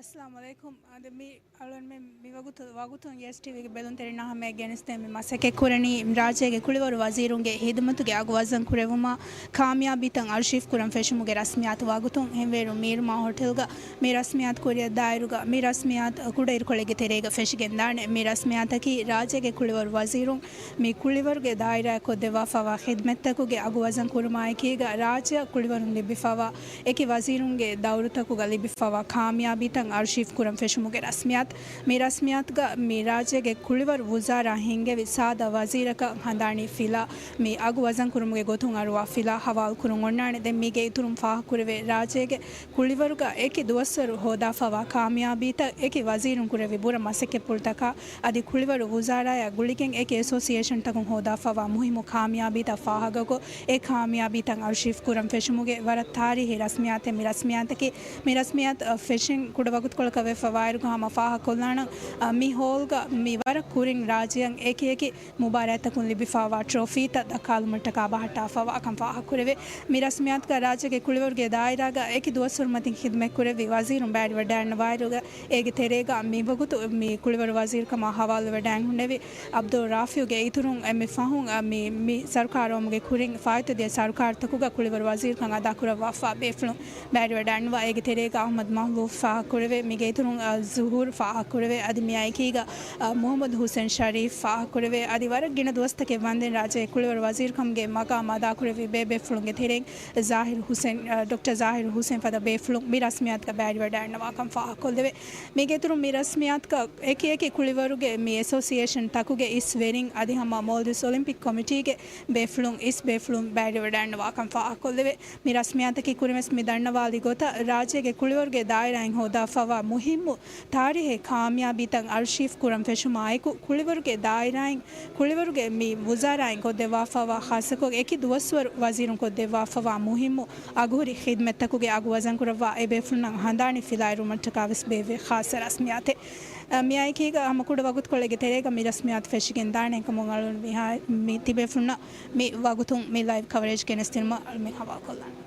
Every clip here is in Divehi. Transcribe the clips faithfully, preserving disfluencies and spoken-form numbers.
އައްސަލާމު ޢަލައިކުމް. އަދި މި އަޅުގަނޑުމެން މި ވަގުތު، ވަގުތުން އީއެސްޓީވީގެ ބެލުންތެރިންނާ ހަމަޔަށް ގެނެސްދޭން މި މަސައްކަތް ކުރަނީ ރާއްޖޭގެ ކުޅިވަރު ވަޒީރުންގެ ހިދުމަތުގެ އަގު ވަޒަން ކުރެވުމާ ކާމިޔާބީތައް އަރްޝީފް ކުރަން ފެށުމުގެ ރަސްމިއްޔާތު ވަގުތުން ހެންވޭރު މީރުމާ ހޮޓެލްގަ މި ރަސްމިއްޔާތު ކުރިއަށް ދާއިރުގަ މި ރަސްމިއްޔާތު ކުޑައިރުކޮޅެއްގެ ތެރޭގަ ފެށިގެންދާނެ. މި ރަސްމިއްޔާތަކީ ރާއްޖޭގެ ކުޅިވަރު ވަޒީރުން މި ކުޅިވަރުގެ ދާއިރާއަށް ކޮށްދެއްވާފައިވާ ޚިދްމަތްތަކުގެ އަގު ވަޒަން ކުރުމާއެކީގަ ރާއްޖެއަށް ކުޅިވަރުން ލިބިފައިވާ އެކި ވަޒީރުންގެ ދައުރުތަކުގަ ލިބިފައިވާ ކާމިޔާބީތައް އަރްޝީފް ކުރަން ފެށުމުގެ ރަސްމިއްޔާތު. މި ރަސްމިއްޔާތުގަ މި ރާއްޖޭގެ ކުޅިވަރު ވުޒާރާ ހިންގެވި ސާދަ ވަޒީރަކަށް ހަނދާނީ ފިލާ، މި އަގު ވަޒަން ކުރުމުގެ ގޮތުން އަރުވާ ފިލާ ހަވާލު ކުރުން އޮންނާނެ. ދެން މީގެ އިތުރުން ފާހަގަކުރެވޭ ރާއްޖޭގެ ކުޅިވަރުގަ އެކި ދުވަސްވަރު ހޯދާފައިވާ ކާމިޔާބީތައް، އެކި ވަޒީރުން ކުރެއްވި ބުރަ މަސައްކަތްޕުޅުތަކާ، އަދި ކުޅިވަރު ވުޒާރާއާ ގުޅިގެން އެކި އެސޯސިއޭޝަންތަކުން ހޯދާފައިވާ މުހިއްމު ކާމިޔާބީތައް ފާހަގަކޮށް، އެ ކާމިޔާބީތައް އަރްޝީފް ކުރަން ފެށުމުގެ ވަރަށް ތާރީހީ ރަސްމިއްޔާތެއް މި ރަސްމިއްޔާތަކީ. މި ރަސްމިއްޔާތު ފެށިން ކުޑަ ވަގުތުކޮޅަކަށް ވެފައިވާއިރުގަ ހަމަ ފާހަގަކޮށްލާނަން، މި ހޯލްގަ މި ވަރަށް ކުރިން ރާއްޖެއަށް އެކި އެކި މުބާރާތްތަކުން ލިބިފައިވާ ޓްރޮފީތައް ދައްކާލުމަށްޓަކާ ބަހައްޓާފައިވާކަން ފާހަގަކުރެވޭ. މި ރަސްމިއްޔާތުގަ ރާއްޖޭގެ ކުޅިވަރުގެ ދާއިރާގަ އެކި ދުވަސްވަރު މަތިން ޚިދުމަތްކުރެއްވި ވަޒީރުން ބައިވެރިވެވަޑައިގަންނަވާއިރުގަ، އޭގެ ތެރޭގަ މިވަގުތު މި ކުޅިވަރު ވަޒީރުކަމާ ހަވާލުވެވަޑައިގެން ހުންނެވި އަބްދުއް ރާފިޢުގެ އިތުރުން އެންމެ ފަހުން މި، މި ސަރުކާރު އައުމުގެ ކުރިން ފާއިތުވެދިޔަ ސަރުކާރުތަކުގަ ކުޅިވަރު ވަޒީރުކަން އަދާކުރައްވާފައި ބޭފުޅުން ބައިވެރިވެވަޑައިގަންނަވާ. އޭގެ ތެރޭގަ އަޙްމަދު މަހްލޫފް ފާހަގަކުރެވޭ. މީގެ އިތުރުން، އަ، ޒުހޫރު ފާހަގަކުރެވޭ. އަދި މިއާއެކީގަ، އަ، މުޙައްމަދު ހުސެން ޝަރީފް ފާހަގަކުރެވޭ. އަދި ވަރަށް ގިނަ ދުވަސްތަކެއް ވަންދެން ރާއްޖޭގެ ކުޅިވަރު ވަޒީރުކަމުގެ މަގާމް އަދާކުރެއްވި ބޭބޭފުޅުންގެ ތެރެއިން ޒާހިރު ހުސެން، އަ، ޑޮކްޓަރ ޒާހިރު ހުސެން ފަދަ ބޭފުޅުން މި ރަސްމިއްޔާތުގަ ބައިވެރިވަޑައިގަންނަވާކަން ފާހަގަކޮށްލެވޭ. މީގެ އިތުރުން މި ރަސްމިއްޔާތުގަ އެކި އެކި ކުޅިވަރުގެ މި އެސޯސިއޭޝަންތަކުގެ އިސް ވެރިން އަދި ހަމަ މޯލްޑިވްސް އޮލިމްޕިކް ކޮމިޓީގެ ބޭފުޅުން އިސް ބޭފުޅުން ބައިވެރިވަޑައިގަންނަވާކަން ފާހަގަކޮށްލެވޭ. މި ރަސްމިއްޔާތަކީ ކުރިންވެސް މި ދަންނަވާލި ގޮތަށް ރާއްޖޭގެ ކުޅިވަރުގެ ދާއިރާއިން ހޯދާފައިވާ މުހިއްމު ތާރީހީ ކާމިޔާބީތައް އަރްޝީފް ކުރަން ފެށުމާއެކު، ކުޅިވަރުގެ ދާއިރާއިން، ކުޅިވަރުގެ މި ވުޒާރާއިން ކޮށްދެއްވާފައިވާ، ޚާއްޞަކޮށް އެކި ދުވަސްވަރު ވަޒީރުން ކޮށްދެއްވާފައިވާ މުހިއްމު އަގުހުރި ޚިދްމަތްތަކުގެ އަގު ވަޒަންކުރައްވާ އެބޭފުޅުންނަށް ހަނދާނީ ފިލާއިރުވުމަށްޓަކާވެސް ބޭއްވޭ ޚާއްޞަ ރަސްމިއްޔާތެއް. އަ، މިއާއެކީގަ ހަމަ ކުޑަ ވަގުތުކޮޅެއްގެ ތެރޭގަ މި ރަސްމިއްޔާތު ފެށިގެން ދާނެ. އެކަމުން އަޅުގަނޑު މިހާ-، މި ތިބޭފުޅުންނަށް މި ވަގުތުން މި ލައިވް ކަވަރޭޖް ގެނެސްދިނުމަށް އަޅުމެން ހަވާލުކޮށްލާނަން.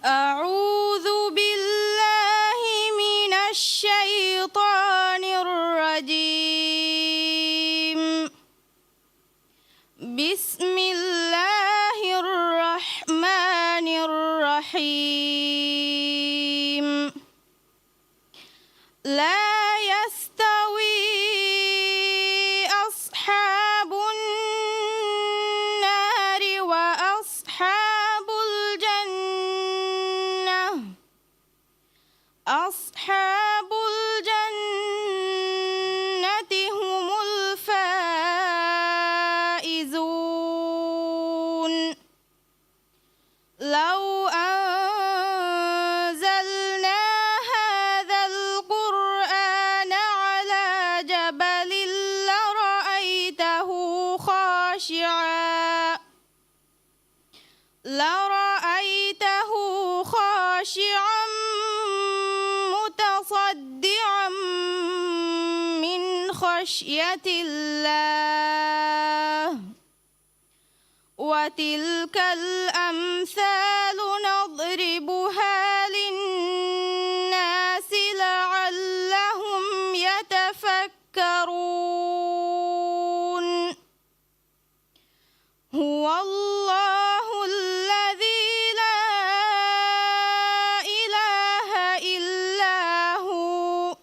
أعوذ بالله من الشيطان الرجيم. بسم الله الرحمن الرحيم. لا يستوي أصحاب النار وأصحاب الجنة. أصحاب الجنة هم الفائزون. لو أنزلنا هذا القرآن على جبل لرأيته خاشعا، لرأيته خاشعا متصدعا من خشية الله. وتلك الأمثال نضربها للناس لعلهم يتفكرون. هو الله الذي لا إله إلا هو،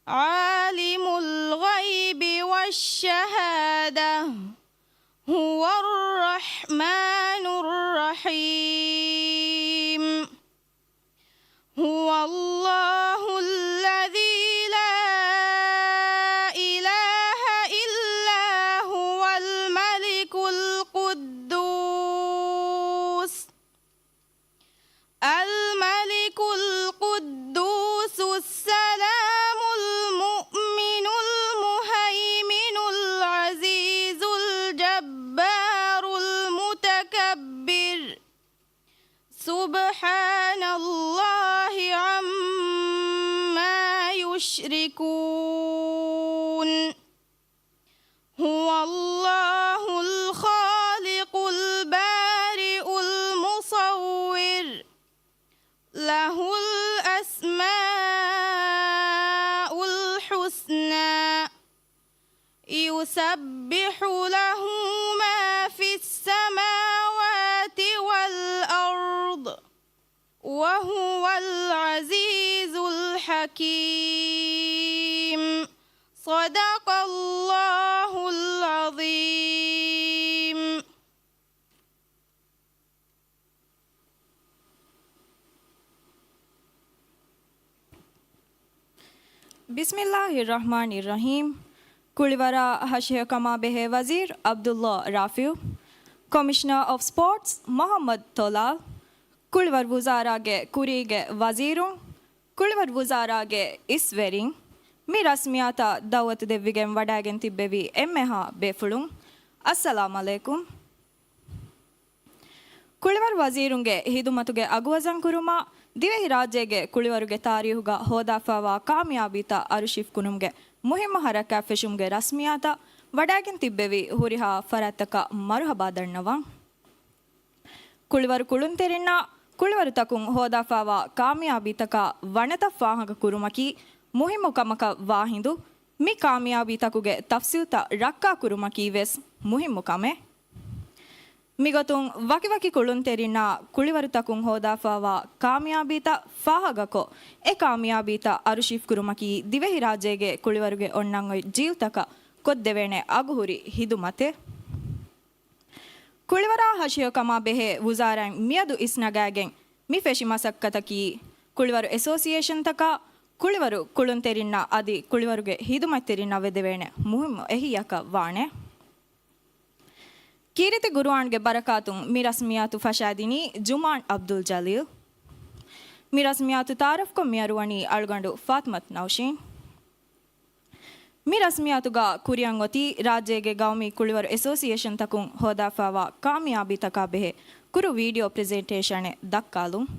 عالم الغيب والشهادة، هو الرحمن الرحيم. هو الله الذي لا إله إلا هو الملك القدوس، الملك القدوس السلام المؤمن المهيمن العزيز الجبار المتكبر. سبحان الله عما يشركون. هو الله الخالق البارئ المصور. له الأسماء الحسنى. يسبح له ما في السماوات والأرض، وهو العزيز الحكيم. صدق الله العظيم. بسم الله الرحمن الرحيم. ކުޅިވަރާ ހަށިހެޔޮކަމާ ބެހޭ ވަޒީރު ޢަބްދުﷲ ރާފިޢު، ކޮމިޝަނަރ އޮފް ސްޕޯޓްސް މުޙައްމަދު ތޮލާލް، ކުޅިވަރު ވުޒާރާގެ ކުރީގެ ވަޒީރުން، ކުޅިވަރު ވުޒާރާގެ އިސްވެރިން، މި ރަސްމިއްޔާތަށް ދަޢުވަތު ދެއްވިގެން ވަޑައިގެން ތިއްބެވި އެންމެހާ ބޭފުޅުން، އައްސަލާމް ޢަލައިކުމް. ކުޅިވަރު ވަޒީރުންގެ ހިދުމަތުގެ އަގުވަޒަންކުރުމާ، ދިވެހިރާއްޖޭގެ ކުޅިވަރުގެ ތާރީހުގަ ހޯދާފައިވާ ކާމިޔާބީތައް އަރުޝީފް ކުރުމުގެ މުހިއްމު ހަރަކާތް ފެށުމުގެ ރަސްމިއްޔާތަށް ވަޑައިގެން ތިއްބެވި ހުރިހާ ފަރާތްތަކަށް މަރުޙަބާ ދަންނަވަން. ކުޅިވަރު ކުޅުންތެރިންނާ ކުޅިވަރުތަކުން ހޯދާފައިވާ ކާމިޔާބީތަކާ ވަނަތައް ފާހަގަކުރުމަކީ މުހިއްމު ކަމަކަށް ވާހިނދު، މި ކާމިޔާބީތަކުގެ ތަފްސީލްތައް ރައްކާކުރުމަކީ ވެސް މުހިއްމު ކަމެއް. މިގޮތުން ވަކިވަކި ކުޅުންތެރިންނާ ކުޅިވަރުތަކުން ހޯދާފައިވާ ކާމިޔާބީތައް ފާހަގަކޮށް، އެ ކާމިޔާބީތައް އަރުޝީފްކުރުމަކީ ދިވެހިރާއްޖޭގެ ކުޅިވަރުގެ އޮންނަން އޮތް ޖީލްތަކަށް ކޮށްދެވޭނެ އަގުހުރި ހިދުމަތެއް. ކުޅިވަރާ ހަށިހެޔޮކަމާ ބެހޭ ވުޒާރާއިން މިއަދު އިސްނަގާގެން މި ފެށި މަސައްކަތަކީ، ކުޅިވަރު އެސޯސިއޭޝަންތަކާ، ކުޅިވަރު ކުޅުންތެރިންނާ އަދި ކުޅިވަރުގެ ހިދުމަތްތެރިންނަށް ވެދެވޭނެ މުހިއްމު އެހީއަކަށް ވާނެ. ކީރިތި ޤުރުއާންގެ ބަރަކާތުން މި ރަސްމިއްޔާތު ފަށާދިނީ ޖުމާން ޢަބްދުލް ޖަލީލް. މި ރަސްމިއްޔާތު ތަޢާރަފްކޮށް މިއަރުވަނީ އަޅުގަނޑު ފާތިމަތު ނައުޝީން. މި ރަސްމިއްޔާތުގަ ކުރިއަށް އޮތީ ރާއްޖޭގެ ގައުމީ ކުޅިވަރު އެސޯސިއޭޝަންތަކުން ހޯދާފައިވާ ކާމިޔާބީތަކާ ބެހޭ ކުރު ވީޑިއޯ ޕްރެޒެންޓޭޝަނެއް ދައްކާލުން.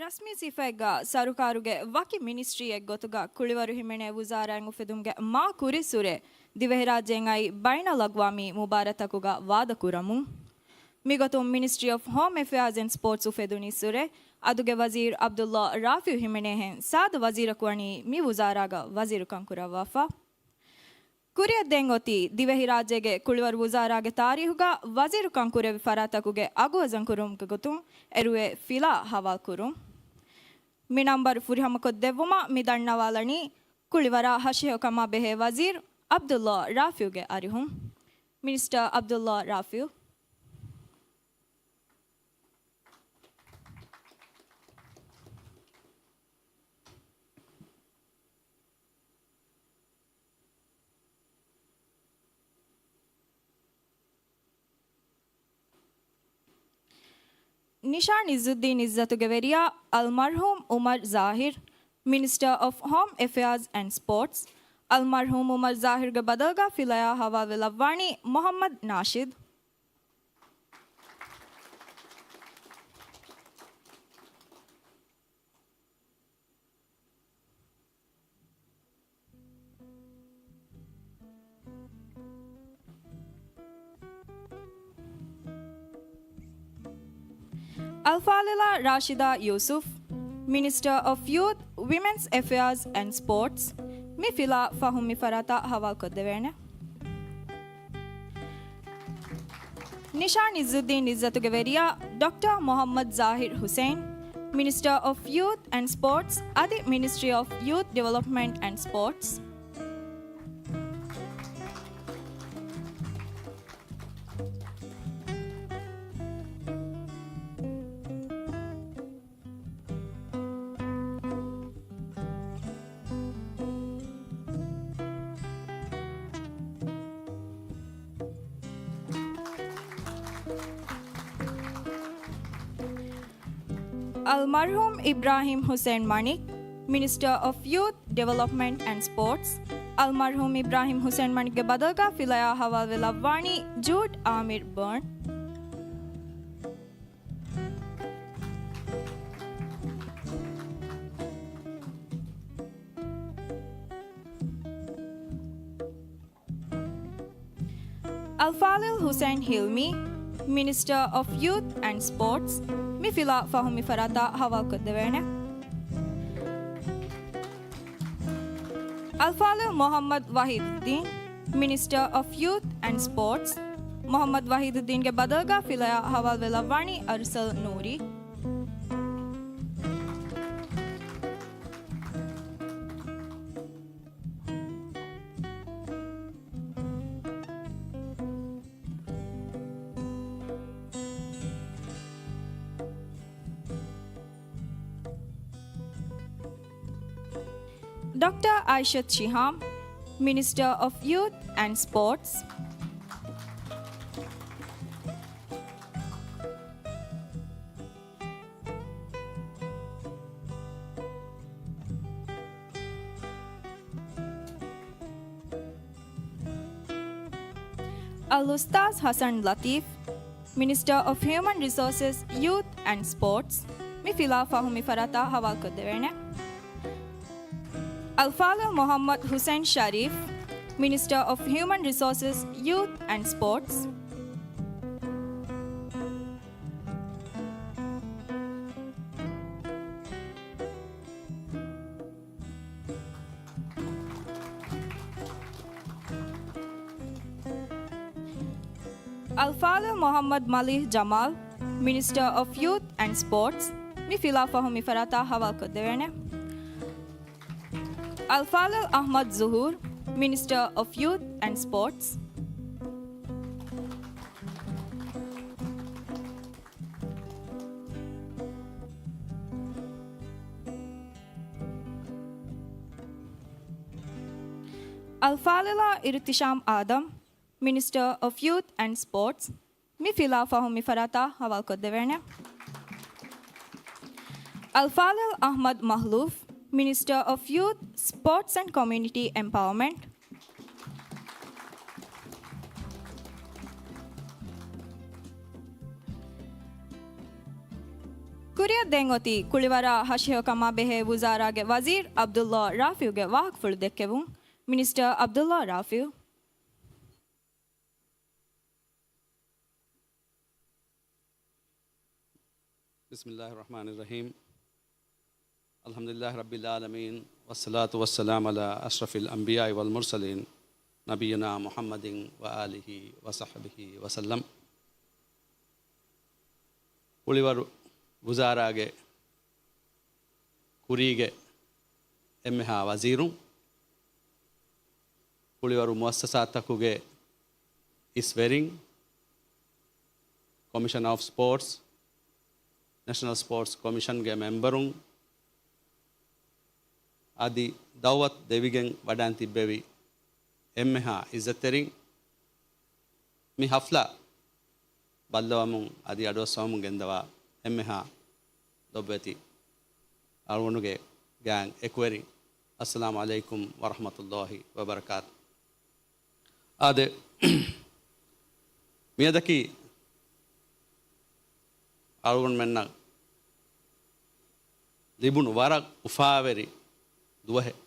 ރަސްމީ ސިފައެއްގަ ސަރުކާރުގެ ވަކި މިނިސްޓްރީއެއް ގޮތުގަ ކުޅިވަރު ހިމެނޭ ވުޒާރާއެއް އުފެދުމުގެ މާ ކުރިއްސުރެ ދިވެހިރާއްޖޭން އައި ބައިނަލްއަގްވާމީ މުބާރާތަކުގަ ވާދަކުރަމުން. މިގޮތުން މިނިސްޓްރީ އޮފް ހޯމް އެފެއާޒް އެންޑް ސްޕޯޓްސް އުފެދުނީއްސުރެ އަދުގެ ވަޒީރު އަބްދުﷲ ރާފިޢު ހިމެނޭހެން ސާދަ ވަޒީރަކު ވަނީ މި ވުޒާރާގަ ވަޒީރުކަން ކުރައްވާފަ. ކުރިއަށްދޭން އޮތީ ދިވެހިރާއްޖޭގެ ކުޅިވަރު ވުޒާރާގެ ތާރީހުގަ ވަޒީރުކަން ކުރެއްވި ފަރާތްތަކުގެ އަގު ވަޒަންކުރުމުގެ ގޮތުން އެރުވޭ ފިލާ ހަވާލުކުރުން. މި ނަންބަރު ފުރިހަމަކޮށްދެއްވުމަށް މި ދަންނަވާލަނީ ކުޅިވަރާ ހަށިހެޔޮކަމާ ބެހޭ ވަޒީރު އަބްދުﷲ ރާފިޢުގެ އަރިހުން. މިނިސްޓަރ އަބްދުﷲ ރާފިޢު. ނިޝާން އިއްޒުއްދީން އިއްޒަތުގެ ވެރިޔާ އަލްމަރްޙޫމް ޢުމަރު ޒާހިރު، މިނިސްޓަރ އޮފް ހޯމް އެފެއާޒް އެންޑް ސްޕޯޓްސް. އަލްމަރްޙޫމް ޢުމަރު ޒާހިރުގެ ބަދަލުގަ ފިލަޔާ ހަވާލުވެ ލައްވާނީ މުޙައްމަދު ނާޝިދު. އަލްފާޟިލާ ރާޝިދާ ޔޫސުފް، މިނިސްޓަރ އޮފް ޔޫތު، ވިމެންސް އެފެއާޒް އެންޑް ސްޕޯޓްސް. މި ފިލާ ފަހުން މި ފަރާތަށް ހަވާލުކޮށްދެވޭނެ. ނިޝާން އިއްޒުއްދީން އިއްޒަތުގެ ވެރިޔާ ޑޮކްޓަރ މުޙައްމަދު ޒާހިރު ޙުސައިން، މިނިސްޓަރ އޮފް ޔޫތު އެންޑް ސްޕޯޓްސް އަދި މިނިސްޓްރީ އޮފް ޔޫތު ޑިވެލޮޕްމަންޓް އެންޑް ސްޕޯޓްސް. އަލްމަރްޙޫމް އިބްރާހީމް ޙުސައިން މަނިކް، މިނިސްޓަރ އޮފް ޔޫތު ޑިވެލޮޕްމަންޓް އެންޑް ސްޕޯޓްސް. އަލްމަރްޙޫމް އިބްރާހީމް ޙުސައިން މަނިކްގެ ބަދަލުގަ ފިލަޔާ ހަވާލުވެ ލައްވާނީ ޖޫޑް އާމިރު ބާން. އަލްފާޟިލް ޙުސައިން ޙިލްމީ، މިނިސްޓަރ އޮފް ޔޫތު އެންޑް ސްޕޯޓްސް، މި ފިލާ ފަހުން މި ފަރާތަށް ހަވާލުކޮށްދެވޭނެ. އަލްފާޟިލް މުޙައްމަދު ވަޙީދުއްދީން، މިނިސްޓަރ އޮފް ޔޫތު އެންޑް ސްޕޯޓްސް، މުޙައްމަދު ވަޙީދުއްދީންގެ ބަދަލުގަ ފިލަޔާ ހަވާލުވެ ލައްވާނީ އަރުސަލް ނޫރީ. ޑޮކްޓަރ އާއިޝަތު ޝިހާމް، މިނިސްޓަރ އޮފް ޔޫތު އެންޑް ސްޕޯޓްސް. އަލްއުސްތާޛް ޙަސަން ލަތީފް، މިނިސްޓަރ އޮފް ހިއުމަން ރިސޯސަސް، ޔޫތު އެންޑް ސްޕޯޓްސް، މި ފިލާ ފަހުން މި ފަރާތަށް ހަވާލުކޮށްދެވޭނެ. އަލްފާޟިލް މުޙައްމަދު ޙުސައިން ޝަރީފް، މިނިސްޓަރ އޮފް ހިއުމަން ރިސޯސަސް، ޔޫތު އެންޑް ސްޕޯޓްސް. އަލްފާޟިލް މުޙައްމަދު މަލީޙް ޖަމާލް، މިނިސްޓަރ އޮފް ޔޫތު އެންޑް ސްޕޯޓްސް، މި ފިލާ ފަހުން މި ފަރާތަށް ހަވާލުކޮށްދެވޭނެ. އަލްފާޟިލް އަޙްމަދު ޒުހޫރު، މިނިސްޓަރ އޮފް ޔޫތު އެންޑް ސްޕޯޓްސް. އަލްފާޟިލާ އިރުތިޝާމް އާދަމް، މިނިސްޓަރ އޮފް ޔޫތު އެންޑް ސްޕޯޓްސް، މި ފިލާ ފަހުން މި ފަރާތަށް ހަވާލުކޮށްދެވޭނެ. އަލްފާޟިލް އަޙްމަދު މަހްލޫފް، މިނިސްޓަރ އޮފް ޔޫތު، ސްޕޯޓްސް އެންޑް ކޮމިއުނިޓީ އެމްޕަވަރމަންޓް. ޕްރިޔަ، ދެން އޮތީ ކުޅިވަރާ ހަށިހެޔޮކަމާ ބެހޭ ވުޒާރާގެ ވަޒީރު ޢަބްދުﷲ ރާފިޢުގެ ވާހަކަފުޅު ދެއްކެވުން. މިނިސްޓަރ ޢަބްދުﷲ ރާފިޢު. بسم الله الرحمن الرحيم. الحمد لله رب العالمين، والصلاة والسلام على أشرف الأنبياء والمرسلين، نبينا محمد وآله وصحبه وسلم. ކުޅިވަރު ވުޒާރާގެ ކުރީގެ އެންމެހާ ވަޒީރުން، ކުޅިވަރު މުއައްސަސާތަކުގެ އިސްވެރިން، ކޮމިޝަނަރ އޮފް ސްޕޯޓްސް، ނެޝަނަލް ސްޕޯޓްސް ކޮމިޝަންގެ މެމްބަރުން، އަދި ދަޢުވަތު ދެވިގެން ވަޑައިން ތިއްބެވި އެންމެހާ އިއްޒަތްތެރިން، މި ޙަފްލާ ބައްލަވަމުން އަދި އަޑުއައްސަވަމުން ގެންދަވާ އެންމެހާ ލޮބުވެތި އަޅުގަނޑުގެ ގާތް އެކުވެރިން، އައްސަލާމު ޢަލައިކުމް ވަރަޙްމަތުﷲ ވަބަރަކާތު. އާދެ، މިއަދަކީ އަޅުގަނޑުމެންނަށް ލިބުނު ވަރަށް އުފާވެރި ދުވަހެއް.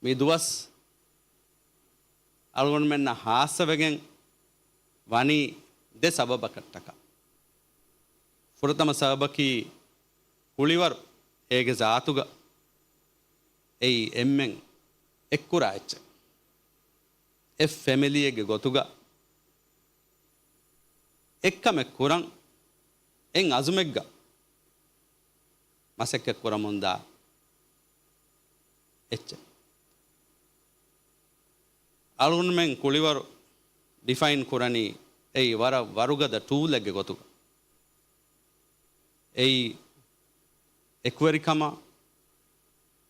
މި ދުވަސް އަޅުގަނޑުމެންނަށް ޚާއްޞަވެގެން ވަނީ ދެ ސަބަބަކަށްޓަކާ. ފުރަތަމަ ސަބަބަކީ ކުޅިވަރު އޭގެ ޒާތުގަ އެއީ އެންމެން އެއްކުރާ އެއްޗެއް. އެއް ފެމިލީއެއްގެ ގޮތުގަ އެއްކަމެއް ކުރަން އެއް އަޒުމެއްގަ މަސައްކަތް ކުރަމުންދާ އެއްޗެއް. އަޅުގަނޑުމެން ކުޅިވަރު ޑިފައިން ކުރަނީ އެއީ ވަރަށް ވަރުގަދަ ޓޫލެއްގެ ގޮތުގަ. އެއީ އެކުވެރިކަމާ،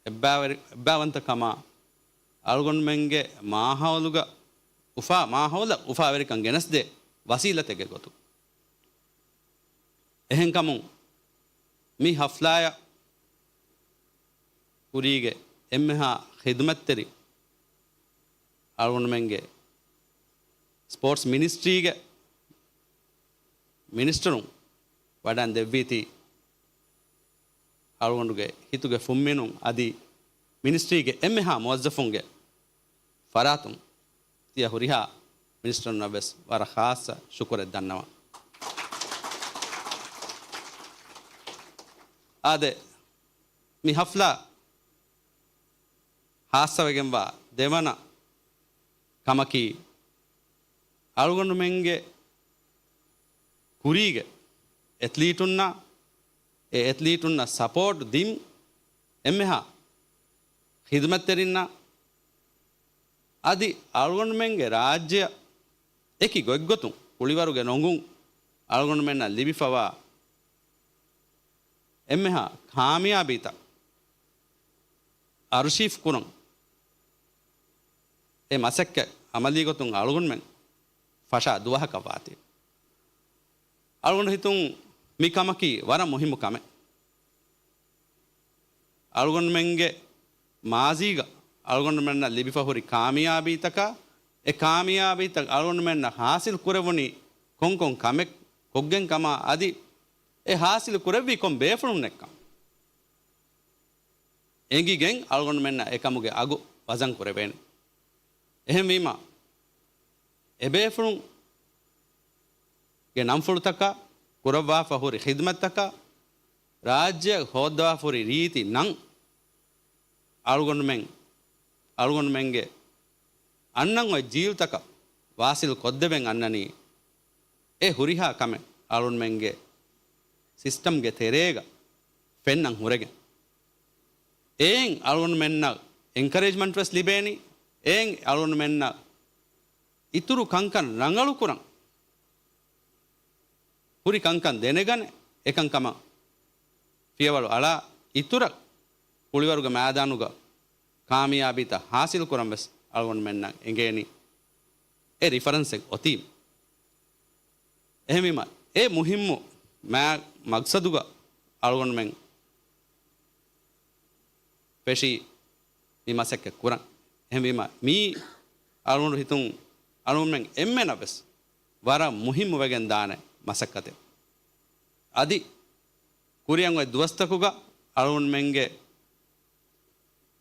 އެއްބާވެރި-، އެއްބާވަންތަކަމާ، އަޅުގަނޑުމެންގެ މާހައުލުގަ އުފާ-، މާހައުލަށް އުފާވެރިކަން ގެނެސްދޭ ވަސީލަތެއްގެ ގޮތުގަ. އެހެންކަމުން މި ޙަފްލާއަށް ކުރީގެ އެންމެހާ ޚިދުމަތްތެރި އަޅުގަނޑުމެންގެ ސްޕޯޓްސް މިނިސްޓްރީގެ މިނިސްޓަރުން ވަޑައިން ދެއްވީތީ އަޅުގަނޑުގެ ހިތުގެ ފުންމިނުން އަދި މިނިސްޓްރީގެ އެންމެހާ މުވައްޒަފުންގެ ފަރާތުން ތިޔަ ހުރިހާ މިނިސްޓަރުންނަށް ވެސް ވަރަށް ޚާއްޞަ ޝުކުރެއް ދަންނަވަން. އާދެ، މި ޙަފްލާ ޚާއްޞަވެގެންވާ ދެވަނަ ކަމަކީ، އަޅުގަނޑުމެންގެ ކުރީގެ އެތްލީޓުންނާ، އެ އެތްލީޓުންނަށް ސަޕޯޓް ދިން އެންމެހާ ޚިދުމަތްތެރިންނާ، އަދި އަޅުގަނޑުމެންގެ ރާއްޖެއަށް އެކި ގޮތްގޮތުން ކުޅިވަރުގެ ނޮނގުން އަޅުގަނޑުމެންނަށް ލިބިފަވާ އެންމެހާ ކާމިޔާބީތައް އަރުޝީފް ކުރަން އެ މަސައްކަތް އަމަލީގޮތުން އަޅުގަނޑުމެން ފަށާ ދުވަހަކަށް ވާތީ. އަޅުގަނޑު ހިތުން މި ކަމަކީ ވަރަށް މުހިއްމު ކަމެއް. އަޅުގަނޑުމެންގެ މާޒީގަ އަޅުގަނޑުމެންނަށް ލިބިފަ ހުރި ކާމިޔާބީތަކާ، އެ ކާމިޔާބީތައް އަޅުގަނޑުމެންނަށް ޙާޞިލް ކުރެވުނީ ކޮންކޮން ކަމެއް ކޮށްގެން ކަމާ އަދި އެ ޙާޞިލް ކުރެއްވީ ކޮން ބޭފުޅުންނެއްކަން އެނގިގެން އަޅުގަނޑުމެންނަށް އެކަމުގެ އަގު ވަޒަން ކުރެވޭނެ. އެހެންވީމަ، އެބޭފުޅުންގެ ނަންފުޅުތަކާ، ކުރައްވާފަ ހުރި ޚިދުމަތްތަކާ، ރާއްޖެއަށް ހޯއްދަވާފަ ހުރި ރީތި ނަން އަޅުގަނޑުމެން، އަޅުގަނޑުމެންގެ އަންނަން އޮތް ޖީލްތަކަށް ވާސިލް ކޮށްދެވެން އަންނަނީ، އެ ހުރިހާ ކަމެއް އަޅުގަނޑުމެންގެ ސިސްޓަމްގެ ތެރޭގަ ފެންނަން ހުރެގެން. އެއިން އަޅުގަނޑުމެންނަށް އެންކަރޭޖްމަންޓް ވެސް ލިބޭނީ. އެއިން އަޅުގަނޑުމެންނަށް އިތުރު ކަންކަން ރަނގަޅުކުރަން، ހުރި ކަންކަން ދެނެގަނެ، އެކަންކަމަށް ފިޔަވަޅު އަޅާ، އިތުރަށް ކުޅިވަރުގެ މައިދާނުގަ ކާމިޔާބީތައް ޙާޞިލްކުރަން ވެސް އަޅުގަނޑުމެންނަށް އެނގޭނީ އެ ރިފަރެންސެއް އޮތީމަ. އެހެންވީމަ، އެ މުހިއްމު މާ-، މަގްސަދުގަ އަޅުގަނޑުމެން ފެށީ މި މަސައްކަތް ކުރަން. އެހެންވީމަ، މީ އަޅުގަނޑު ހިތުން އަޅުގަނޑުމެން އެންމެނަށް ވެސް ވަރަށް މުހިއްމު ވެގެން ދާނެ މަސައްކަތެއް. އަދި ކުރިއަށް އޮތް ދުވަސްތަކުގަ އަޅުގަނޑުމެންގެ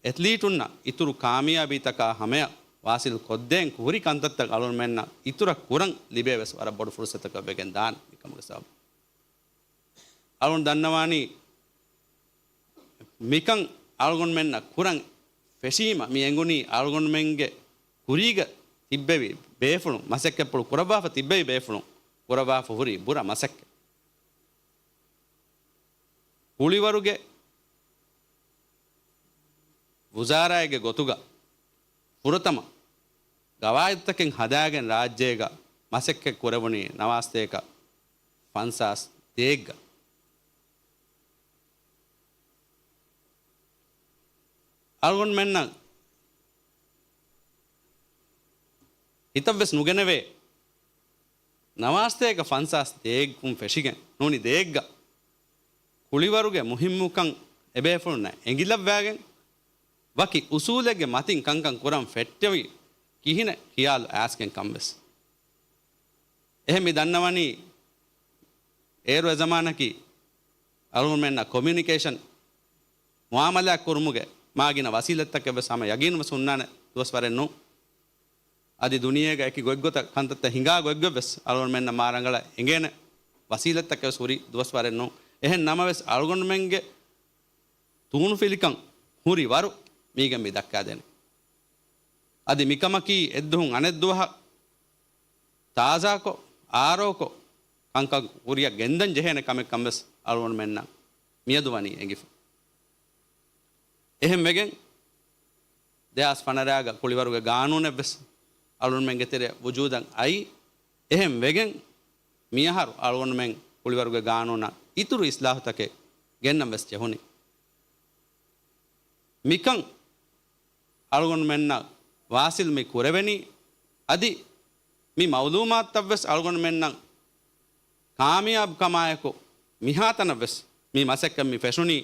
އެތްލީޓުންނަށް އިތުރު ކާމިޔާބީތަކާ ހަމަޔަށް ވާސިލް ކޮށްދޭން ކުރި ކަންތައްތައް އަޅުގަނޑުމެންނަށް އިތުރަށް ކުރަން ލިބޭ ވެސް ވަރަށް ބޮޑު ފުރުސަތަކަށް ވެގެން ދާނެ މިކަމުގެ ސަބަބުން. އަޅުގަނޑު ދަންނަވާނީ މިކަން އަޅުގަނޑުމެންނަށް ކުރަން ފެށީމަ މި އެނގުނީ އަޅުގަނޑުމެންގެ ކުރީގަ ތިއްބެވި ބޭފުޅުން، މަސައްކަތްޕުޅު ކުރައްވާފަ ތިއްބެވި ބޭފުޅުން ކުރައްވާފަ ހުރި ބުރަ މަސައްކަތް. ކުޅިވަރުގެ ވުޒާރާއެއްގެ ގޮތުގަ ފުރަތަމަ ގަވާއިދުތަކެއް ހަދާގެން ރާއްޖޭގަ މަސައްކަތް ކުރެވުނީ ނަވާސްތޭކަ ފަންސާސް ދޭއްގަ. އަޅުގަނޑުމެންނަށް ހިތަށްވެސް ނުގެނެވޭ، ނަވާސްތޭކަ ފަންސާސް ދޭއްގުން ފެށިގެން ނޫނީ ދޭއްގަ ކުޅިވަރުގެ މުހިއްމުކަން އެބޭފުޅުންނަށް އެނގިލައްވާގެން، ވަކި އުސޫލެއްގެ މަތިން ކަންކަން ކުރަން ފެއްޓެވި ކިހިނެއް ޚިޔާލު އައިސްގެން ކަންވެސް. އެހެން މި ދަންނަވަނީ، އޭރު އެ ޒަމާނަކީ އަޅުގަނޑުމެންނަށް ކޮމިއުނިކޭޝަން މުއާމަލާތް ކުރުމުގެ މާ ގިނަ ވަސީލަތްތަކެއް ވެސް ހަމަ ޔަގީން ވެސް ހުންނާނެ ދުވަސް ވަރެއް ނޫން. އަދި ދުނިޔޭގަ އެކި ގޮތްގޮތަށް ކަންތައްތައް ހިނގާ ގޮތްގޮތް ވެސް އަޅުގަނޑުމެންނަށް މާ ރަނގަޅަށް އެނގޭނެ ވަސީލަތްތަކެއް ވެސް ހުރި ދުވަސް ވަރެއް ނޫން. އެހެން ނަމަވެސް އަޅުގަނޑުމެންގެ ތޫނުފިލިކަން ހުރި ވަރު މީގެން މި ދައްކާދޭނެ. އަދި މިކަމަކީ އެއްދުހުން އަނެއްދުވަހަށް ތާޒާކޮށް، އާރޯކޮށް، ކަންކަން ކުރިއަށް ގެންދަން ޖެހޭނެ ކަމެއް ކަން ވެސް އަޅުގަނޑުމެންނަށް މިއަދު ވަނީ އެނގިފަ. އެހެން ވެގެން، ދެހާސް ފަނަރައިގަ ކުޅިވަރުގެ ގާނޫނެއް ވެސް އަޅުގަނޑުމެންގެ ތެރެއަށް ވުޖޫދަށް އައީ. އެހެން ވެގެން، މިއަހަރު އަޅުގަނޑުމެން ކުޅިވަރުގެ ގާނޫނަށް އިތުރު އިސްލާހުތަކެއް ގެންނަން ވެސް ޖެހުނީ. މިކަން އަޅުގަނޑުމެންނަށް ވާސިލް މި ކުރެވެނީ، އަދި މި މައުލޫމާތުތައް ވެސް އަޅުގަނޑުމެންނަށް ކާމިޔާބު ކަމާއެކު، މިހާތަނަށް ވެސް މި މަސައްކަތް މި ފެށުނީ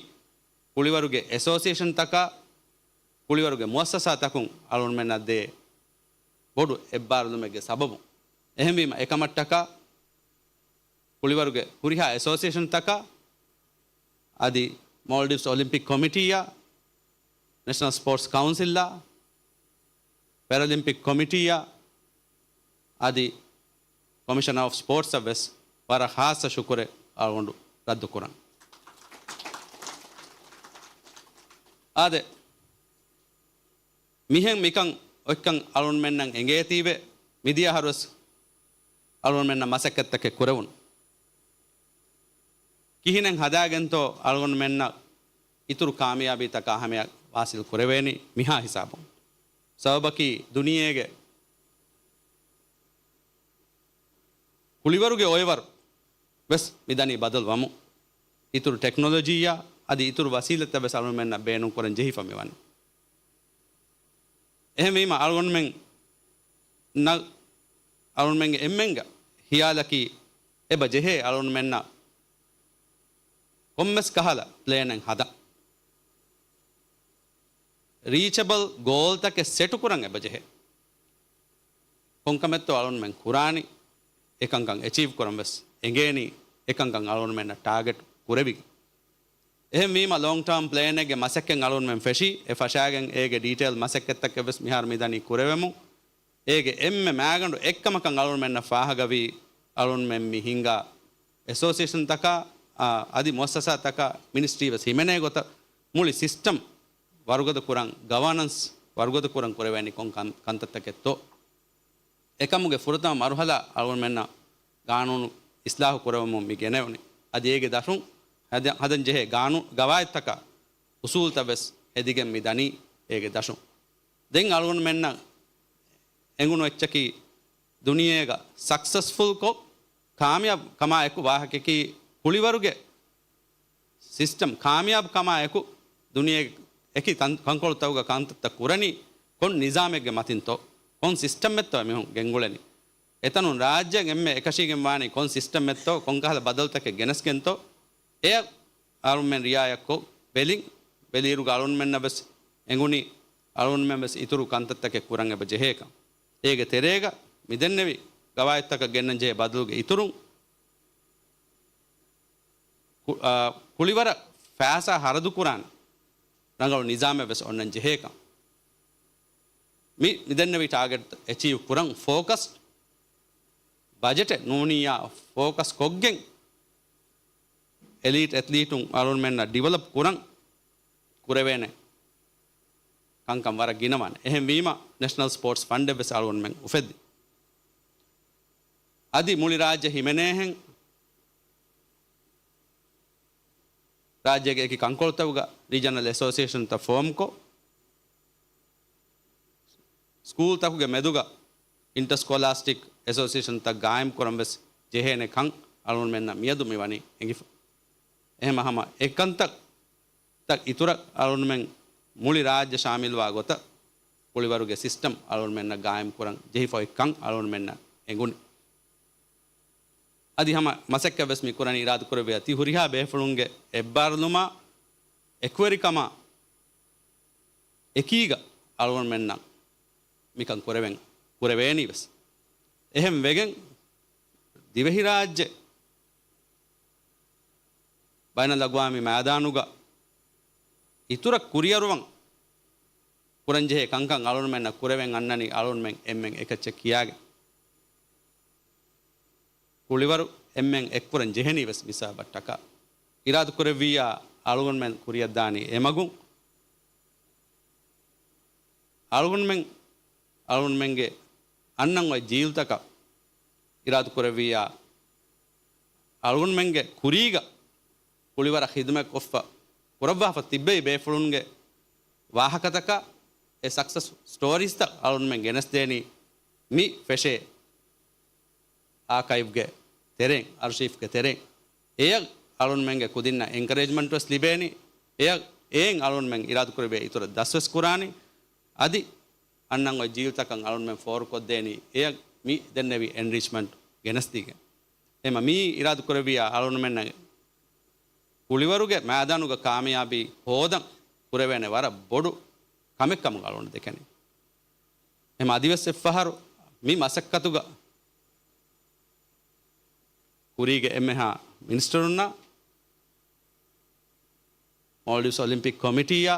ކުޅިވަރުގެ އެސޯސިއޭޝަންތަކާ، ކުޅިވަރުގެ މުއައްސަސާތަކުން އަޅުގަނޑުމެންނަށް ދޭ ބޮޑު އެއްބާރުލުމެއްގެ ސަބަބުން. އެހެންވީމަ، އެކަމަށްޓަކާ ކުޅިވަރުގެ ހުރިހާ އެސޯސިއޭޝަންތަކާ އަދި މޯލްޑިވްސް އޮލިމްޕިކް ކޮމިޓީއާ، ނެޝަނަލް ސްޕޯޓްސް ކައުންސިލްއާ، ޕެރަލިމްޕިކް ކޮމިޓީއާ އަދި ކޮމިޝަނަރ އޮފް ސްޕޯޓްސްއަށް ވެސް ވަރަށް ޚާއްޞަ ޝުކުރެއް އަޅުގަނޑު ރައްދު ކުރަން. އާދެ، މިހެން މިކަން އޮތްކަން އަޅުގަނޑުމެންނަށް އެނގޭތީވެ، މިދިޔަ އަހަރުވެސް އަޅުގަނޑުމެންނަށް މަސައްކަތްތަކެއް ކުރެވުނު. ކިހިނެއް ހަދާގެންތޯ އަޅުގަނޑުމެންނަށް އިތުރު ކާމިޔާބީތަކާ ހަމަޔަށް ވާސިލް ކުރެވޭނީ މިހާ ހިސާބުން. ސަބަބަކީ ދުނިޔޭގެ ކުޅިވަރުގެ އޮއެވަރު ވެސް މިދަނީ ބަދަލު ވަމުން. އިތުރު ޓެކްނޮލޮޖީއާ އަދި އިތުރު ވަސީލަތްތައް ވެސް އަޅުގަނޑުމެންނަށް ބޭނުން ކުރަން ޖެހިފަ މިވަނީ. އެހެންވީމަ އަޅުގަނޑުމެން ނަ-، އަޅުގަނޑުމެންގެ އެންމެންގެ ހިޔާލަކީ އެބަ ޖެހޭ އަޅުގަނޑުމެންނަށް ކޮންމެސް ކަހަލަ ޕްލޭނެއް ހަދަން. ރީޗަބަލް ގޯލްތަކެއް ސެޓުކުރަން އެބަޖެހޭ. ކޮންކަމެއްތޯ އަޅުންމެން ކުރާނީ، އެކަންކަން އެޗީވް ކުރަން ވެސް އެނގޭނީ، އެކަންކަން އަޅުންމެންނަށް ޓާގެޓް ކުރެވިގެން. އެހެންވީމަ، ލޯންގް ޓާމް ޕްލޭނެއްގެ މަސައްކަތް އަޅުންމެން ފެށީ، އެ ފަށާގެން އޭގެ ޑީޓެއިލް މަސައްކަތްތަކެއް ވެސް މިހާރު މިދަނީ ކުރެވެމުން. އޭގެ އެންމެ މާގަނޑު އެއްކަމަކަށް އަޅުންމެންނަށް ފާހަގަވީ، އަޅުންމެން މި ހިންގާ އެސޯސިއޭޝަންތަކާ، އާ، އަދި މުއައްސަސާތަކާ މިނިސްޓްރީ ވެސް ހިމެނޭ ގޮތަށް މުޅި ސިސްޓަމް ވަރުގަދަ ކުރަން، ގަވަނަންސް ވަރުގަދަ ކުރަން ކުރެވޭނީ ކޮން ކަން-، ކަންތައްތަކެއްތޯ؟ އެކަމުގެ ފުރަތަމަ މަރުހަލާ އަޅުންމެންނަށް ގާނޫނު އިސްލާހު ކުރެވެމުން މި ގެނެވުނީ. އަދި އޭގެ ދަށުން ހަދަ-، ހަދަން ޖެހޭ ގާނޫ-، ގަވާއިދުތަކާ އުސޫލްތައް ވެސް ހެދިގެން މި ދަނީ އޭގެ ދަށުން. ދެން އަޅުގަނޑުމެންނަށް އެނގުނު އެއްޗަކީ، ދުނިޔޭގަ ސަކްސެސްފުލްކޮށް، ކާމިޔާބު ކަމާ އެކު ވާހަކައަކީ، ކުޅިވަރުގެ ސިސްޓަމް ކާމިޔާބު ކަމާ އެކު، ދުނިޔޭގެ އެކި ތަން-، ކަންކޮޅުތަކުގަ ކަންތައްތައް ކުރަނީ ކޮން ނިޒާމެއްގެ މަތިންތޯ، ކޮން ސިސްޓަމެއްތޯ އެމީހުން ގެންގުޅެނީ. އެތަނުން ރާއްޖެއަށް އެންމެ އެކަށީގެން ވާނީ ކޮން ސިސްޓަމެއްތޯ، ކޮންކަހަލަ ބަދަލުތަކެއް ގެނެސްގެންތޯ، އެއަށް އަޅުންމެން ރިއާޔަތްކޮށް ބެލިން، ބެލިއިރުގަ އަޅުންމެންނަށް ވެސް އެނގުނީ، އަޅުންމެން ވެސް އިތުރު ކަންތައްތަކެއް ކުރަން އެބަ ޖެހޭކަން. އޭގެ ތެރޭގަ މިދެންނެވި ގަވާއިދުތަކަށް ގެންނަން ޖެހޭ ބަދަލުގެ އިތުރުން، ކު-، އާ، ކުޅިވަރަށް ފައިސާ ހަރަދުކުރާނެ ރަނގަޅު ނިޒާމެއް ވެސް އޮންނަން ޖެހޭކަން. މި، މިދެންނެވި ޓާގެޓް އެޗީވް ކުރަން ފޯކަސް ބަޖެޓެއް ނޫނިއްޔާ ފޯކަސް ކޮށްގެން އެލީޓް އެތްލީޓުން އަޅުގަނޑުމެންނަށް ޑިވެލޮޕް ކުރަން ކުރެވޭނެ ކަންކަން ވަރަށް ގިނަވާނެ. އެހެންވީމަ، ނެޝަނަލް ސްޕޯޓްސް ފަންޑެއް ވެސް އަޅުގަނޑުމެން އުފެއްދި. އަދި މުޅި ރާއްޖެ ހިމެނޭހެން ރާއްޖޭގެ އެކި ކަންކޮޅުތަކުގަ ރީޖަނަލް އެސޯސިއޭޝަންތައް ފޯމްކޮށް، ސްކޫލްތަކުގެ މެދުގަ އިންޓަސްކޮލާސްޓިކް އެސޯސިއޭޝަންތައް ގާއިމް ކުރަން ވެސް ޖެހޭނެ ކަން އަޅުގަނޑުމެންނަށް މިއަދު މި ވަނީ އެނގިފަ. އެހެން ހަމަ އެކަންތައް ތައް އިތުރަށް އަޅުގަނޑުމެން މުޅި ރާއްޖެ ޝާމިލްވާ ގޮތަށް ކުޅިވަރުގެ ސިސްޓަމް އަޅުގަނޑުމެންނަށް ގާއިމް ކުރަން ޖެހިފައި ކަން އަޅުގަނޑުމެންނަށް އެނގުނީ. އަދި ހަމަ މަސައްކަތް ވެސް މި ކުރަނީ އިރާދަކުރެއްވިޔާ ތި ހުރިހާ ބޭފުޅުންގެ އެއްބާރުލުމާ އެކުވެރިކަމާ އެކީގަ އަޅުގަނޑުމެންނަށް މިކަން ކުރެވެން، ކުރެވޭނީ ވެސް. އެހެން ވެގެން ދިވެހިރާއްޖެ ބައިނަލްއަގްވާމީ މައިދާނުގަ އިތުރަށް ކުރިއަރުވަން ކުރަންޖެހޭ ކަންކަން އަޅުގަނޑުމެންނަށް ކުރެވެން އަންނަނީ އަޅުގަނޑުމެން އެންމެން އެކައްޗެއް ކިޔާގެން. ކުޅިވަރު އެންމެން އެއްކުރަން ޖެހެނީ ވެސް މި ހިސާބަށްޓަކާ. އިރާދަކުރެއްވިއްޔާ އަޅުގަނޑުމެން ކުރިއަށްދާނީ އެމަގުން. އަޅުގަނޑުމެން، އަޅުގަނޑުމެންގެ އަންނަން އޮތް ޖީލްތަކަށް އިރާދަކުރެއްވިއްޔާ އަޅުގަނޑުމެންގެ ކުރީގަ ކުޅިވަރަށް ޚިދުމަތްކޮށްފަ ކުރައްވާފަ ތިއްބެވި ބޭފުޅުންގެ ވާހަކަތަކާ އެ ސަކްސަސް ސްޓޯރީސްތައް އަޅުގަނޑުމެން ގެނެސްދޭނީ މި ފެށޭ އާކައިވްގެ ތެރެއިން، އަރްޝީފްގެ ތެރެއިން. އެޔަށް އަޅުންމެންގެ ކުދިންނަށް އެންކަރޭޖްމަންޓް ވެސް ލިބޭނީ. އެޔަށް އެއިން އަޅުންމެން އިރާދަކުރެއްވިޔާ އިތުރަށް ދަސްވެސް ކުރާނީ. އަދި އަންނަން އޮތް ޖީލްތަކަށް އަޅުންމެން ފޯރުކޮށްދޭނީ އެޔަށް މި ދެންނެވި އެންރިޗްމަންޓް ގެނެސްދީގެން. އެމަ މި އިރާދަކުރެއްވިޔާ އަޅުންމެންނަށް ކުޅިވަރުގެ މައިދާނުގަ ކާމިޔާބީ ހޯދަން ކުރެވޭނެ ވަރަށް ބޮޑު ކަމެއް ކަމުގަ އަޅުން ދެކެނީ. އެމަ އަދިވެސް އެއްފަހަރު މި މަސައްކަތުގަ ކުރީގެ އެންމެހާ މިނިސްޓަރުންނާ މޯލްޑިވްސް އޮލިމްޕިކް ކޮމިޓީއާ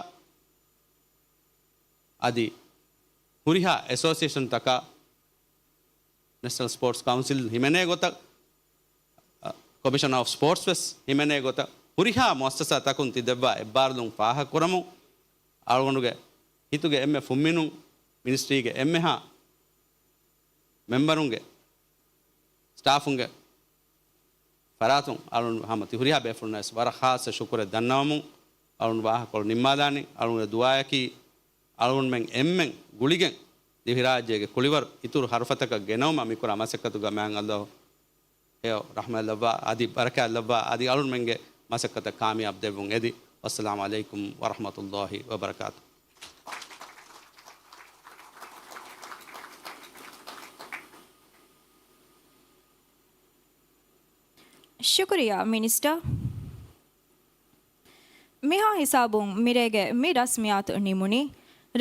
އަދި ހުރިހާ އެސޯސިއޭޝަންތަކާ ނެޝަނަލް ސްޕޯޓްސް ކައުންސިލް ހިމެނޭ ގޮތަށް، އަ، ކޮމިޝަނަރ އޮފް ސްޕޯޓްސް ވެސް ހިމެނޭ ގޮތަށް ހުރިހާ މުއައްސަސާތަކުން ތި ދެއްވާ އެއްބާރުލުން ފާހަގަކުރަމުން އަޅުގަނޑުގެ ހިތުގެ އެންމެ ފުންމިނުން މިނިސްޓްރީގެ އެންމެހާ މެމްބަރުންގެ، ސްޓާފުންގެ ފަރާތުން އަޅުން ހަމަ ތި ހުރިހާ ބޭފުޅުންނަށް ވެސް ވަރަށް ޚާއްޞަ ޝުކުރެއް ދަންނަވަމުން އަޅުން ވާހަކަކޮޅު ނިންމާލާނީ. އަޅުންގެ ދުޢާއަކީ އަޅުންމެން އެންމެން ގުޅިގެން ދިވެހިރާއްޖޭގެ ކުޅިވަރު އިތުރު ހަރުފަތަކަށް ގެނައުމަށް މިކުރާ މަސައްކަތުގަ މާތް ﷲ ހެޔޮ ރަޙްމަތް ލައްވާ، އަދި ބަރަކާތް ލައްވާ، އަދި އަޅުންމެންގެ މަސައްކަތަށް ކާމިޔާބު ދެއްވުން އެދި. ވައްސަލާމު ޢަލައިކުމް ވަރަޙްމަތުﷲ ވަބަރަކާތު. ޝުކުރިއްޔާ މިނިސްޓަރ. މިހާ ހިސާބުން މިރޭގެ މި ރަސްމިއްޔާތު ނިމުނީ.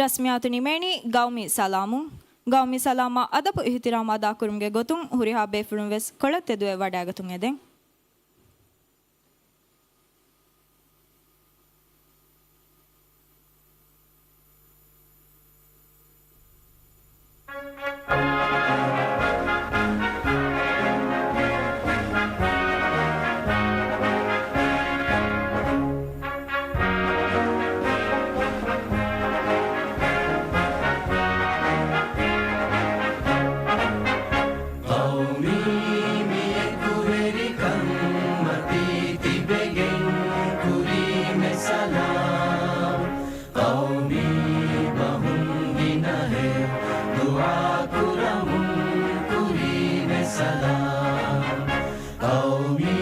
ރަސްމިއްޔާތު ނިމޭނީ ގައުމީ ސަލާމުން. ގައުމީ ސަލާމަށް އަދަބު އިޙްތިރާމް އަދާކުރުމުގެ ގޮތުން ހުރިހާ ބޭފުޅުން ވެސް ކޮޅަށް ތެދުވެ ވަޑައިގަތުން އެދެން. ޤައުމީ މި އެކުވެރިކަން މަތީ ތިބެގެން ކުރީމެ ސަލާމް. ޤައުމީ ބަހުން ގިނަހެޔޮ ދުޢާ ކުރަމުން ކުރީމެ ސަލާމް. ޤައުމީ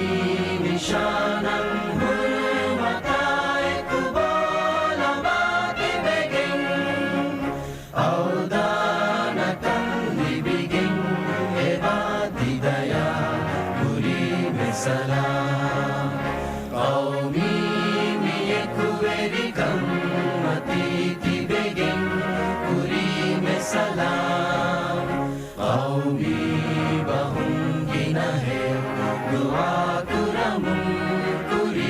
ނިޝާނަށް ހުރުމަތާ އެކު ބޯލަމާ ތިބެގެން އަވްދާނަކަން ލިބިގެން އެބާ ތި ދަޔާ ކުރީމެ ސަލާމް. ޤައުމީ މި އެކުވެރިކަން މަތީ ތިބެގެން ކުރީމެ ސަލާމް. ޤައުމީ ބަހުން ގިނަހެޔޮ ދުޢާ ކުރަމުން ކުރީ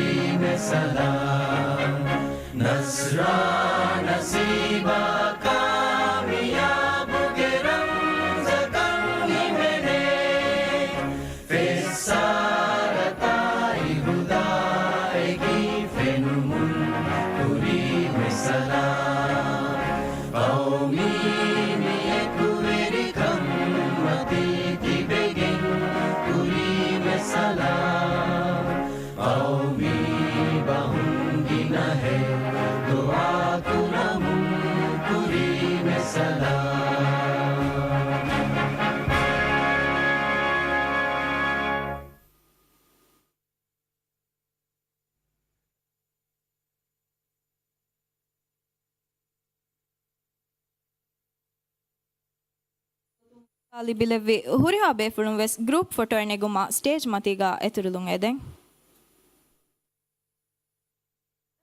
ލިބިލެއްވި ހުރިހާ ބޭފުޅުން ވެސް ގްރޫޕް ފޮޓޯއެއް ނެގުމަށް ސްޓޭޖް މަތީގަ އެތުރުލުން އެދެން.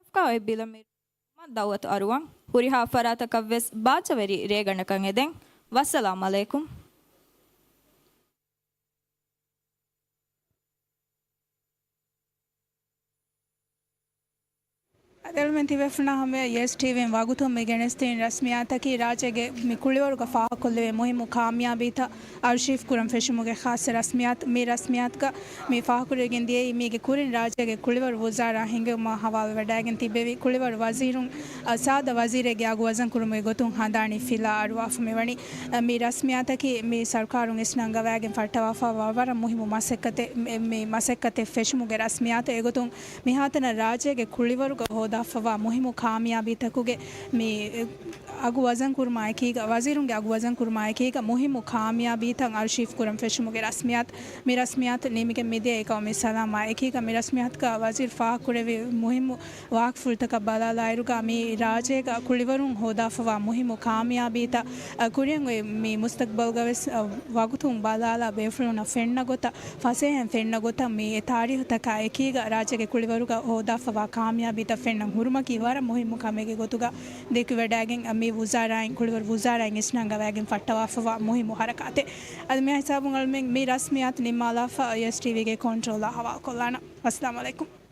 ރަފްކާ އޮތް ބިލަމި ދައުވަތު އަރުވަން. ހުރިހާ ފަރާތަކަށް ވެސް ބާއްޖަވެރި ރޭގަނޑަކަށް އެދެން. ވައްސަލާމް އަލައިކުމް. އަދި އެޅުމެން ތިބޭފުޅުންނާ ހަމަޔަށް ޔެސް ޓީވީން ވަގުތުން މި ގެނެސްދިން ރަސްމިއްޔާތަކީ ރާއްޖޭގެ މި ކުޅިވަރުގަ ފާހަގަކޮށްލެވޭ މުހިއްމު ކާމިޔާބީތައް އަރޝީފް ކުރަން ފެށުމުގެ ޚާއްޞަ ރަސްމިއްޔާތު. މި ރަސްމިއްޔާތުގަ މި ފާހަގަކުރެވިގެން ދިޔައީ މީގެ ކުރިން ރާއްޖޭގެ ކުޅިވަރު ވުޒާރާ ހިންގުމާ ހަވާލުވެވަޑައިގެން ތިއްބެވި ކުޅިވަރު ވަޒީރުން، އަ، ސާދަ ވަޒީރެއްގެ އަގު ވަޒަން ކުރުމުގެ ގޮތުން ހަނދާނީ ފިލާ އަރުވާފަ މިވަނީ. އަ، މި ރަސްމިއްޔާތަކީ މި ސަރުކާރުން އިސްނަން ގަވާގެން ފައްޓަވާފައިވާ ވަރަށް މުހިއްމު މަސައްކަތެއް، މި، މި މަސައްކަތެއް ފެށުމުގެ ރަސްމިއްޔާތު. އެގޮތުން މިހާތަނަށް ރާއްޖޭގެ ކުޅިވަރުގަ ހޯދާފައިވާ މުހިއްމު ކާމިޔާބީތަކުގެ މި އަގު ވަޒަން ކުރުމާ އެކީގަ، ވަޒީރުންގެ އަގު ވަޒަން ކުރުމާ އެކީގަ މުހިއްމު ކާމިޔާބީތައް އަރޝީފް ކުރަން ފެށުމުގެ ރަސްމިއްޔާތު. މި ރަސްމިއްޔާތު ނިމިގެން މިދިޔައީ ޤައުމީ ސަލާމާ އެކީގަ. މި ރަސްމިއްޔާތުގަ ވަޒީރު ފާހަގަކުރެއްވި މުހިއްމު ވާހަކަފުޅުތަކަށް ބަލާލާއިރުގަ، މި ރާއްޖޭގަ ކުޅިވަރުން ހޯދާފައިވާ މުހިއްމު ކާމިޔާބީތައް، އަ، ކުރިއަށް އޮތް މި މުސްތަޤްބަލްގަ ވެސް، އަ، ވަގުތުން ބަލާލާ ބޭފުޅުންނަށް ފެންނަ ގޮތަށް، ފަސޭހައިން ފެންނަ ގޮތަށް މި އެ ތާރީހުތަކާ އެކީގަ ރާއްޖޭގެ ކުޅިވަރުގަ ހޯދާފައިވާ ކާމިޔާބީތައް ފެންނަން ހުރުމަކީ ވަރަށް މުހިއްމު ކަމެއްގެ ގޮތުގަ ދެކިވަޑައިގެން، މި ވުޒާރާއިން، ކުޅިވަރު ވުޒާރާއިން އިސްނަން ގަވާގެން ފައްޓަވާފައިވާ މުހިއްމު ހަރަކާތެއް. އަދި މި ހިސާބުން އަޅުމެން މި ރަސްމިއްޔާތު ނިންމާލާފަ ޔެސް ޓީވީގެ ކޮންޓްރޯލާ ހަވާލުކޮށްލާނަން. އައްސަލާމު ޢަލައިކުމް.